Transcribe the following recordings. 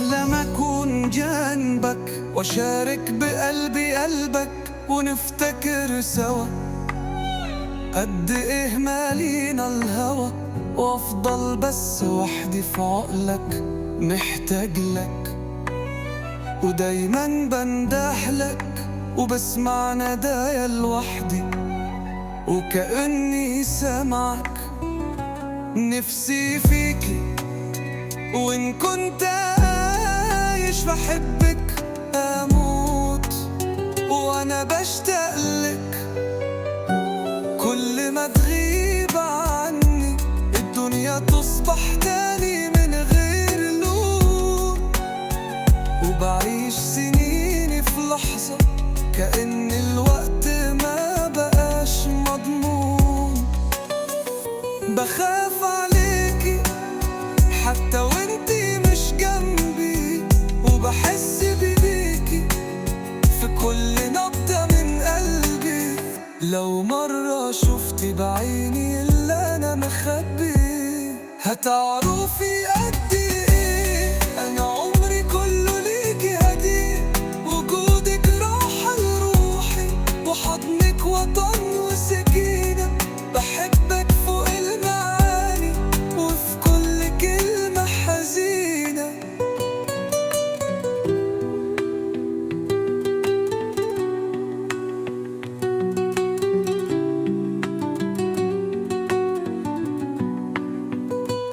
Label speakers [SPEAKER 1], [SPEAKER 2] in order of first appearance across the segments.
[SPEAKER 1] بحلم أكون جنبك وأشارك بقلبي قلبك ونفتكر سوا قد إيه مالينا الهوى، وأفضل بس وحدي في عقلك محتاج لك، ودايما بندهلك وبسمع ندايا لوحدي وكأني سامعك. نفسي فيكي وإن كنت عايش بحبك أموت وأنا بشتاق لك. كل ما تغيب عني الدنيا تصبح تاني من غير لون، وبعيش سنيني في لحظة كأن الوقت ما بقاش مضمون. بخاف عليكي حتى وانتي مش جنبي، وبحس بيكي في كل نبضة من قلبي. لو مرة شفتي بعيني اللي أنا مخبي هتعرفي قد إيه أنا عمري كله ليكي هدية. وجودك راحة لروحي وحضنك وطن وسكينة، بحبك فوق المعاني وفي كل كلمة حزينة.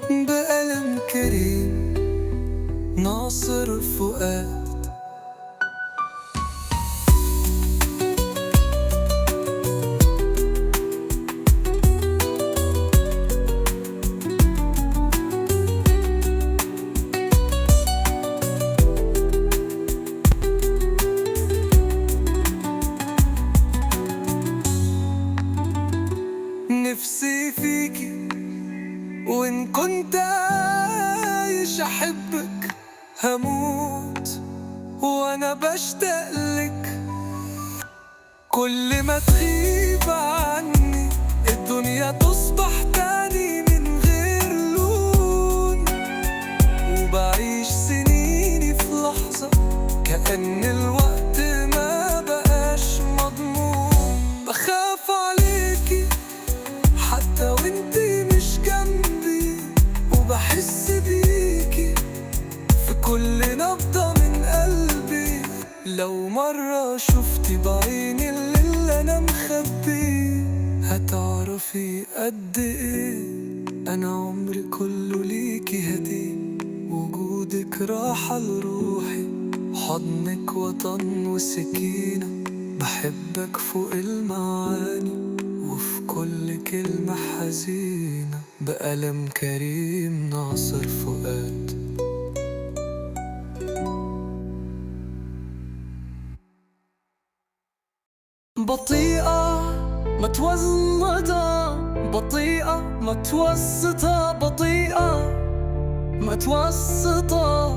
[SPEAKER 1] بقلم كريم ناصر فؤاد. نفسي فيكي وإن كنت عايش أحبك هموت وأنا بشتاق لك. كل ما تغيب عني الدنيا تصبح تاني من غير لون، وبعيش سنيني في لحظة كأن الوقت ما بقاش مضمون. بخاف عليكي حتى وانتي مش جنبي، وبحس بيكي في كل نبضة من قلبي. لو مرة شفتي بعيني اللي أنا مخبيه هتعرفي قد إيه أنا عمري كله ليكي هدية. وجودك راحة لروحي، حضنك وطن وسكينة، بحبك فوق المعاني وفي كل كلمة حزينة. بقلم كريم ناصر فؤاد. بطيئة متوسطة، بطيئة متوسطة، بطيئة متوسطة،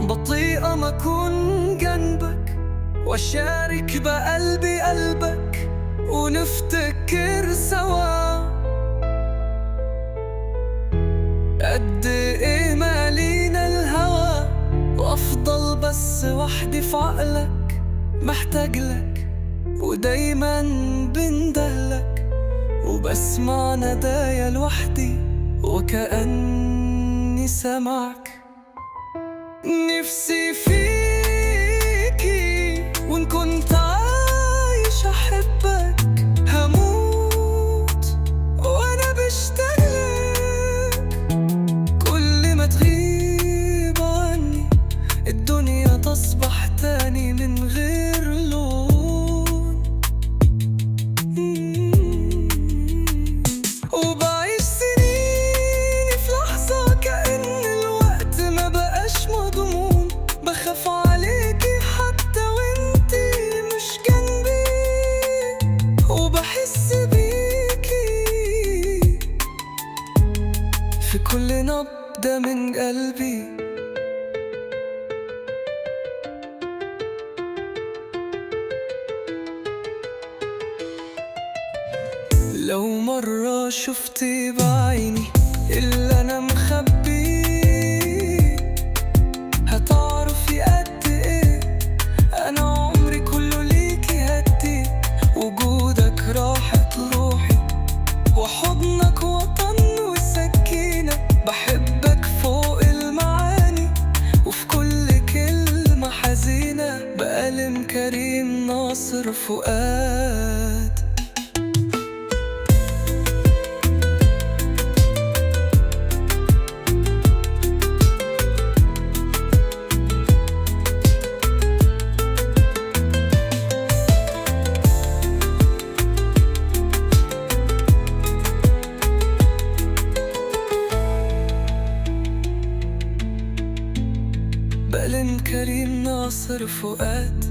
[SPEAKER 1] بطيئة ما أكون جنبك وأشارك بقلبي قلبك ونفتكر سوا قد إيه مالينا الهوى، وأفضل بس وحدي في عقلك محتاج لك، ودايما بندهلك وبسمع ندايا لوحدي وكأني سامعك. نفسي فيكي وإن كنت عايش أحبك هموت وأنا بشتاقلك. كل ما تغيب عني الدنيا تصبح تاني من غير لون، وبعيش سنيني في لحظة كأن الوقت ما بقاش مضمون. بخاف عليكي حتى وانتي مش جنبي، وبحس بيكي في كل نبضة من قلبي. لو مرة شفتي بعيني اللي أنا مخبيه فؤاد. بلن كريم ناصر فؤاد.